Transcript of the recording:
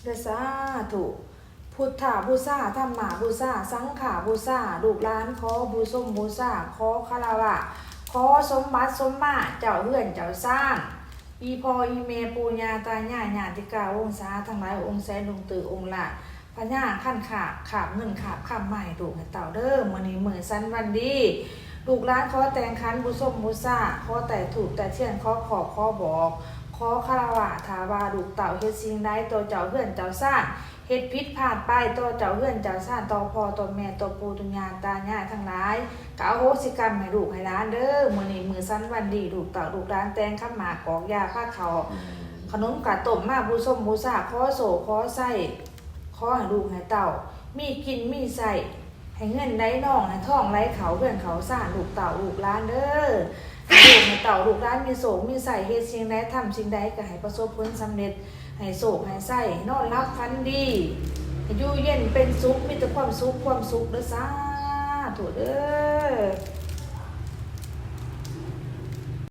ເດີ ສາທຸ. ພຸດທະບູຊາ, ທຳມະບູຊາ, ສັງຄະບູຊາ, ລູກຫຼານຂໍບູຊົມບູຊາ, ຂໍຄາລະວະ, ຂໍສົມບັດສົມມາເຈົ້າເຮືອນເຈົ້າຊານ, ອີ່ພໍ່ອີ່ແມ່ ປູ່ຍ່າຕາຍາຍ ຍາຕິກາວົງສາທັງຫຼາຍ, ອົງແສນ ອົງຕື້ ອົງລ້ານ ພະຍາຄັນຄາບ ຄາບເງິນຄາບຄຳ ມາໃຫ້ລູກໃຫ້ເຕົ້າເດີ. ມື້ນີ້ມື້ສັນວັນດີ ລູກຫຼານຂໍແຕ່ງຂັນ ບູຊົມບູຊາ, ຂໍໄຕ້ທູບໄຕ້ທຽນ, ຂໍຄອບຂໍບອກ, ຂໍຄາລະວະ ຖ້າວ່າລູກເຕົ້າເຮັດສິ່ງໃດຕໍ່ເຈົ້າເຮືອນເຈົ້າຊານ, ເຮັດຜິດພາດໄປຕໍ່ເຈົ້າເຮືອນເຈົ້າຊານ, ຕໍ່ພໍ່ຕໍ່ແມ່ ຕໍ່ປູ່ຕຸ່າຕາຍາຍທັງຫຼາຍ, ກໍອະໂຫສິກຳໃຫ້ລູກໃຫ້ຫຼານເດີ. ມື້ນີ້ມື້ສັນວັນດີ ລູກເຕົ້າລູກຫຼານແຕ່ງຂັນໝາກ ກອກຢາ ພາເຂົ້າ ຂະໜົມກະຕົ້ມມາບູຊົມບູຊາ, ຂໍໂຊກຂໍໄຊ ຂໍໃຫ້ລູກໃຫ້ເຕົ້າມີກິນມີໃຊ້, ໃຫ້ເງິນໄຫຼນອງ ໃຫ້ທອງໄຫຼເຂົ້າເຮືອນເຂົ້າຊານ ລູກເຕົ້າລູກຫຼານເດີ. ໃຫ້ລູກໃຫ້ເຕົ້າລູກຫຼານມີໂຊກມີໄຊ, ເຮັດສິ່ງໃດທຳສິ່ງໃດກໍໃຫ້ປະສົບຜົນສຳເລັດ, ໃຫ້ໂຊກໃຫ້ໄຊ, ນອນຫຼັບຝັນດີ, ໃຫ້ຢູ່ເຢັນເປັນສຸກ, ມີແຕ່ຄວາມສຸກຄວາມສຸກເດີ ສາທຸເດີ.